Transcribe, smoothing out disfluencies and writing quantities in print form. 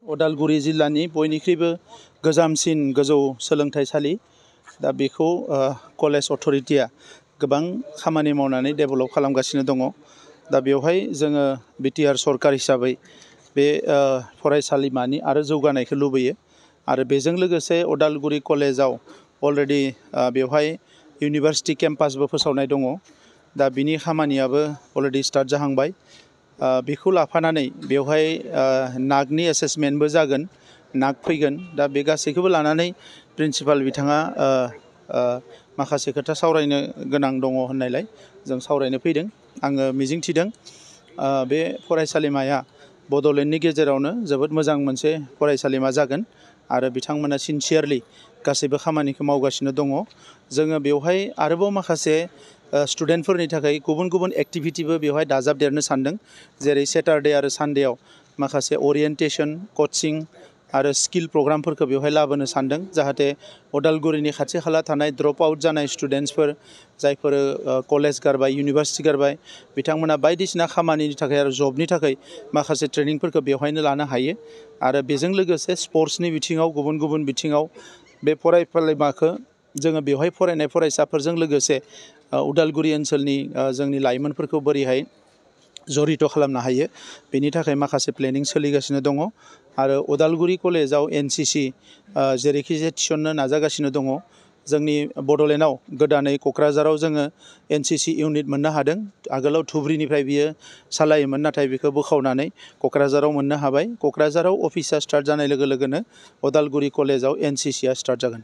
उदालगुरि जिल्लानि बयनिख्रुइबो गोजामसिन गोजौ सोलोंथाइसालि दा बेखौ कलेज अथरिटिया गोबां खामानि मावनानै डेभेलप खालामगासिनो दङ। दा बेवहाय जोङो बिटिआर सरकार हिसाबै बे फरायसालिमानि आरो जौगानायखौ लुबैयो आरो बेजों लोगोसे उदालगुरि कलेजाव अलरेडि बेवहाय इउनिभार्सिटि केम्पासबो फोसावनाय दङ। दा बिनि खामानियाबो अलरेडि स्टार्ट जाहांबाय। बेखौ लाफानानै बेवहाय नागनि एसेसमेन्टबो जागोन, नाग फैगोन। दा बे गासैखौबो लानानै प्रिन्सिपाल बिथाङा माखासे खोथा सावरायनो गोनां दङ होननायलाय जों सावरायनो फैदों। आङो मिजिंथिदों बे फरायसालिमाया बड'लेण्डनि गेजेरावनो जोबोद मोजां मोनसे फरायसालिमा जागोन आरो बिथांमोना सिनसियारलि गासैबो खामानिखौ मावगासिनो दङ। जोङो बेवहाय आरोबाव माखासे स्टुडेन्टफोरनि थाखाय गुबुन गुबुन एक्टिभिटिबो बेवहाय दाजाबदेरनो सानदों, जेरै सेटारडे आरो सानडेआव माखासे अरियेन्टेसन, कचिं आरो स्किल प्रग्रामफोरखौ बेवहाय लाबोनो सानदों, जाहाथे उदालगुरिनि खाथि खाला थानाय ड्रप आउट जानाय स्टुडेन्टसफोर जायफोर कलेज गारबाय, इउनिभार्सिटि गारबाय, बिथांमोना बायदिसिना खामानिनि थाखाय आरो जबनि थाखाय माखासे ट्रेनिंफोरखौ बेवहायनो लानो हायो। आरो बेजों लोगोसे स्पर्ट्सनि बिथिङाव, गुबुन गुबुन बिथिङाव बे फरायसालिमाखौ जोङो बेवहाय फरायनाय फरायसाफोरजों लोगोसे उदालगुरि ओनसोलनि जोंनि लाइमोनफोरखौ बोरैहाय जड़ित खालामनो हायो, बेनि थाखाय माखासे प्लेनिं सोलिगासिनो दङ। आरो उदालगुरि कलेजाव एनसिसि जेरैखि जाया थिसननो नाजागासिनो दङ। जोंनि बड'लेण्डआव गोदानै क'क्राझाराव जोङो एनसिसि इउनिट मोननो हादों। आगोलाव धुब्रिनिफ्राय बियो सालायोमोन, नाथाय बेखौ बोखावनानै क'क्राझाराव मोननो हाबाय। क'क्राझाराव अफिसा स्टार्ट जानाय लोगो लोगोनो उदालगुरि कलेजाव एनसिसिआ स्टार्ट जागोन।